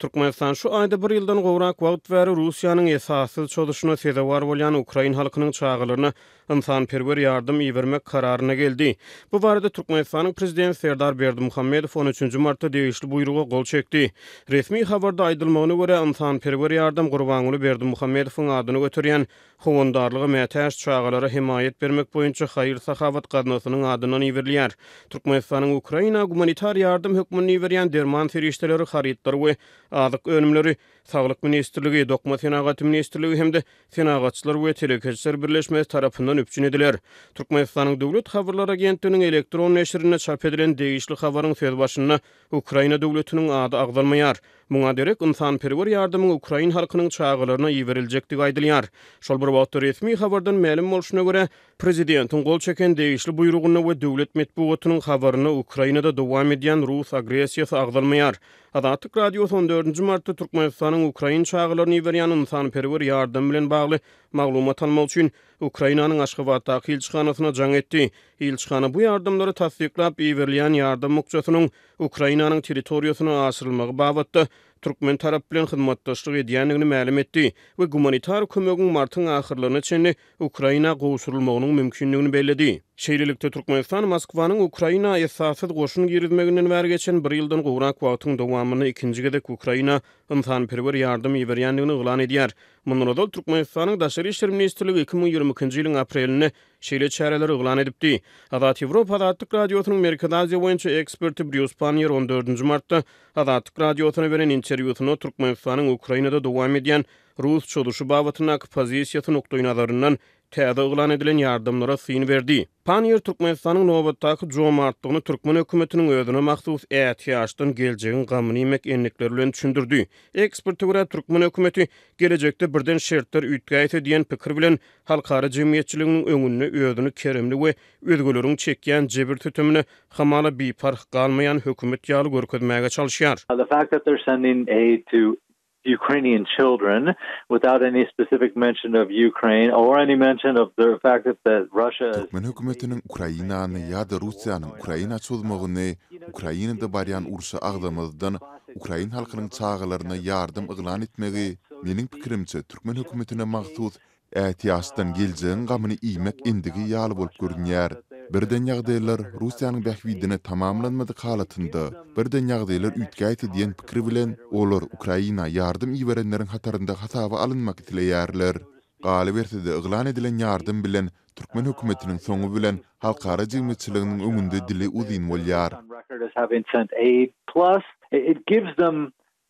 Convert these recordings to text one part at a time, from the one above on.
Türkmenistan şu aýda bir ýyldan gowrak wagt bäri Russiýanyň esassyz çozuşyna sezewar bolýan ukrain halkynyň çagalaryna ynsanperwer ýardam ibermek kararyna geldi. Bu barada Türkmenistanyň Prezidenti Serdar Berdimuhamedow on üçünji martda degişli buýruga gol çekdi. Resmi habarda aýdylmagyna görä, ynsanperwer ýardam Gurbanguly Berdimuhamedowyň adyny göterýän Howandarlyga mätäç çagalara hemaýat bermek boýunça haýyr-sahawat gaznasynyň adyndan iberilýär. Türkmenistanyň Ukraina gumanitar ýardam hökmünde iberýän derman serişdeleri, harytlary we azyk önümleri Saglyk ministrligi, Dokma senagaty ministrligi hem-de Senagatçylar we telekeçiler birleşmesi tarapyndan üpjün ediler. Türkmenistanyň Döwlet habarlar agentliginiň elektron neşirinde çap edilen degişli habaryň sözbaşynda Ukraina döwletiniň ady agzalmaýar. Muňa derek ynsanperwer ýardamyň ukrain halkynyň çagalaryna iberiljekdigi aýdylýar. Şol bir wagtda, resmi habardan mälim bolşuna görä, prezidentiň gol çeken degişli buýrugynda we döwlet metbugatynyň habarynda Ukrainada dowam edýän rus agressiýasy agzalmaýar. Azatlyk Radiosy on dördünji martda Türkmenistanyň ukrain çagalaryna iberýän ynsanperwer ýardamy bilen bagly maglumat almak üçin Ukrainanyň Aşgabatdaky ilçihanasyna jaň etdi. Ilçihana bu ýardamlary tassyklap, iberilýän ýardam bukjasynyň Ukrainanyň territoriýasyna aşyrylmagy babatda türkmen tarapy bilen hyzmatdaşlyk edýändigini mälim etdi we gumanitar kömegiň martyň ahyrlaryna çenli Ukraina gowşurylmagynyň mümkindigini belledi. Şeýlelikde, Türkmenistan Moskwanyň Ukraina esassyz goşun girizmeginden bäri geçen bir ýyldan gowrak wagtyň dowamynda ikinji gezek Ukraina ynsanperwer ýardam iberýändigini yglan edýär. Mundan ozal Türkmenistanyň Daşary işler ministrligi 2022-nji ýylyň aprelinde şeýle çäreleri yglan edipdi. Azat Ýewropa Azatlyk Radiosynyň Merkezi Aziýa boýunça eksperti Brýus Panniýer on dördünji martda Azatlyk Radiosyna beren interwýusynda Türkmenistanyň Ukrainada dowam edýän rus çozuşy babatyndaky pozisiýasy nukdaýnazaryndan täze yglan edilen ýardamlara syn berdi. Panniýer Türkmenistanyň nobatdaky jomartlygyny türkmen hökümetiniň özüne mahsus ätiýaçdan geljegiň gamyny iýmek endikleri bilen düşündirdi. Eksperte görä, türkmen hökümeti gelejekde birden şertler üýtgäýse diýen pikir bilen halkara jemgyýetçiliginiň öňünde özüni keremli we özgeleriň çekýän jebir-sütemine hamala biparh galmaýan hökümet ýaly görkezmäge çalyşýar. The fact that they're sending aid to Ukrainian children without any specific mention of Ukraine or any mention of the fact that Russia is Türkmen hökümetiniň Ukrainany ýa-da Russiýanyň Ukraina çozmagyny Ukrainada barýan urşy agzamazdan ukrain halkynyň çagalaryna ýardam yglan etmegi, meniň pikirimçe, türkmen hökümetine mahsus ätiýaçdan geljegiň gamyny iýmek endigi ýaly bolup görünýär. Birden ýagdaýlar Russiýanyň bähbidine tamamlanmadyk halatynda, birden ýagdaýlar üýtgäýse diýen pikir bilen, olar Ukraina ýardam iberenleriň hatarynda hasaba alynmak isleýärler. Galyberse-de, yglan edilen ýardam bilen türkmen hökümetiniň soňy bilen halkara jemgyýetçiliginiň öňünde dili uzyn bolýar.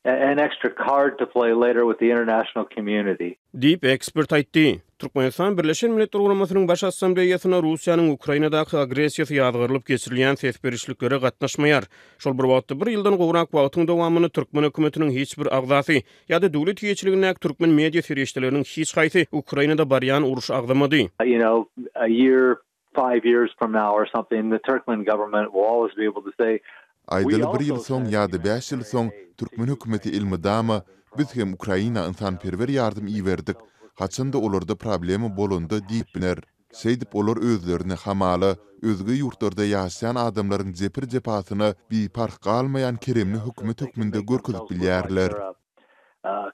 An extra card to play later with the international community. Diýip, ekspert aýtdy. Türkmenistan Birleşen Milletler Guramasynyň Baş Assambleýasynda Russiýanyň Ukrainadaky agressiýasy ýazgarylyp geçirilýän ses berişliklere gatnaşmaýar. Şol bir wagtda, bir ýyldan gowrak wagtyň dowamynda türkmen hökümetiniň hiç bir agzasy ýa-da döwlet eýeçiligindäki türkmen media serişdeleriniň hiç haýsy Ukrainada barýan urşy agzamady. You know, a year five years from now or something the Turkmen government will always be able to say Aýdaly bir ýyl soň ýa-da bäş ýyl soň türkmen hökümeti elmydama biz hem Ukraina ynsanperwer ýardam iberdik, haçanda olarda problema bolanda diýip biler. Şeýdip olar özlerini hamala özge ýurtlarda ýaşaýan adamlaryň jepir-jepasyna biparh galmaýan keremli hökümet hökmünde görkezip bilýärler.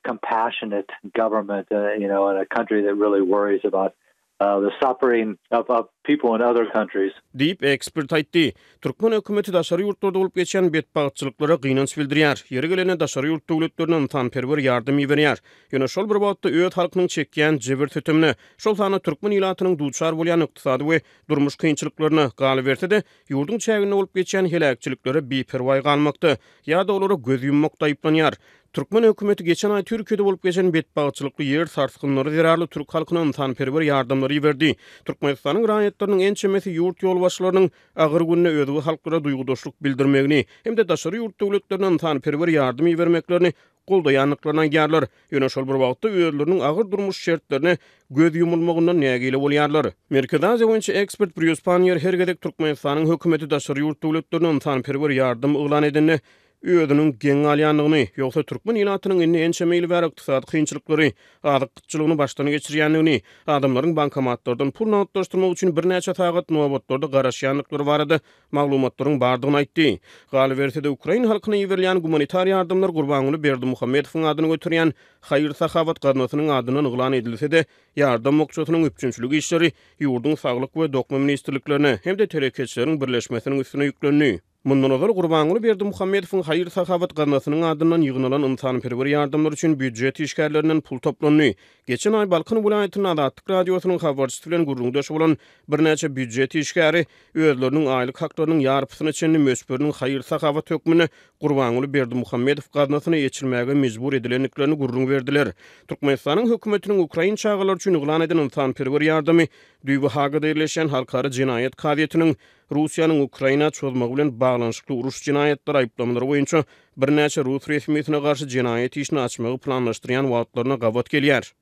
Compassionate government you know in a country that really worries about the suffering of people in other countries. Diýip, ekspert aýtdy. Türkmen hökümeti daşary ýurtlarda bolup geçýän betbagtçylyklara gynanç bildirýär, ýeri gelende daşary ýurt döwletlerine ynsanperwer ýardam iberýär. Ýöne şol bir wagtda öz halkynyň çekýän jebir-sütemine, şol sanda türkmen ilatynyň duçar bolýan ykdysady we durmuş kynçylyklaryna, galyberse-de, ýurduň çäginde bolup geçýän heläkçiliklere biperwaý galmakda ýa-da olara göz ýummakda aýyplanýar. Türkmen hökümeti geçen aý Türkiýede bolup geçen betbagtçylykly ýer sarsgynlary zerarly türk halkyna ynsanperwer ýardamlary iberdi. Türkmenistanyň raýatlarynyň ençemesi ýurt ýolbaşçylarynyň agyr günde özge halklara duýgudaşlyk bildirmegini hem-de daşary ýurt döwletlerine ynsanperwer ýardam ibermeklerini goldaýandyklaryny aýdýarlar. Ýöne şol bir wagtda özleriniň agyr durmuş şertlerine göz ýumulmagyndan nägile bolýarlar. Merkezi Aziýa boýunça ekspert Brýus Panniýer her gezek Türkmenistanyň hökümeti daşary ýurt döwletlerine ynsanperwer ýardam yglan edende, özüniň geň galýandygyny, ýogsa türkmen ilatynyň indi ençeme ýyl bäri ykdysady kynçylyklary, azyk gytçylygyny başdan geçirýändigini, adamlaryň bankomatlardan pul nagtlaşdyrmak üçin birnäçe sagat nobatlarda garaşýandyklary barada maglumatlaryň bardygyny aýtdy. Galyberse-de, ukrain halkyna iberilýän gumanitar ýardamlar Gurbanguly Berdimuhamedowyň adyny göterýän haýyr-sahawat gaznasynyň adyndan yglan edilse-de, ýardam bukjasynyň üpjünçilik işleri ýurduň Saglyk we Dokma ministrliklerine hem-de Telekeçileriň birleşmesiniň üstüne ýüklendi. Mundan ozal, Gurbanguly Berdimuhamedowyň haýyr-sahawat gaznasynyň adyndan ýygnalan ynsanperwer ýardamlar üçin býujet işgärlerinden pul toplandy. Geçen aý Balkan welaýatynda Azatlyk Radiosynyň habarçysy bilen gürrüňdeş bolan birnäçe býujet işgäri özleriniň aýlyk haklarynyň ýarpysyna çenli möçberiniň haýyr-sahawat hökmünde Gurbanguly Berdimuhamedow gaznasyna eçilmäge mejbur edilendiklerini gürrüň berdiler. Türkmenistanyň hökümetiniň ukrain çagalary üçin yglan eden ynsanperwer ýardamy düýbi Hagada ýerleşýän Halkara jenaýat kazyýetiniň Russiýanyň Ukraina çozmagy bilen baglanyşykly uruş jenaýatlary aýyplamalary boýunça birnäçe rus resmisine garşy jenaýat işini açmagy planlaşdyrýan wagtlaryna gabat gelýär.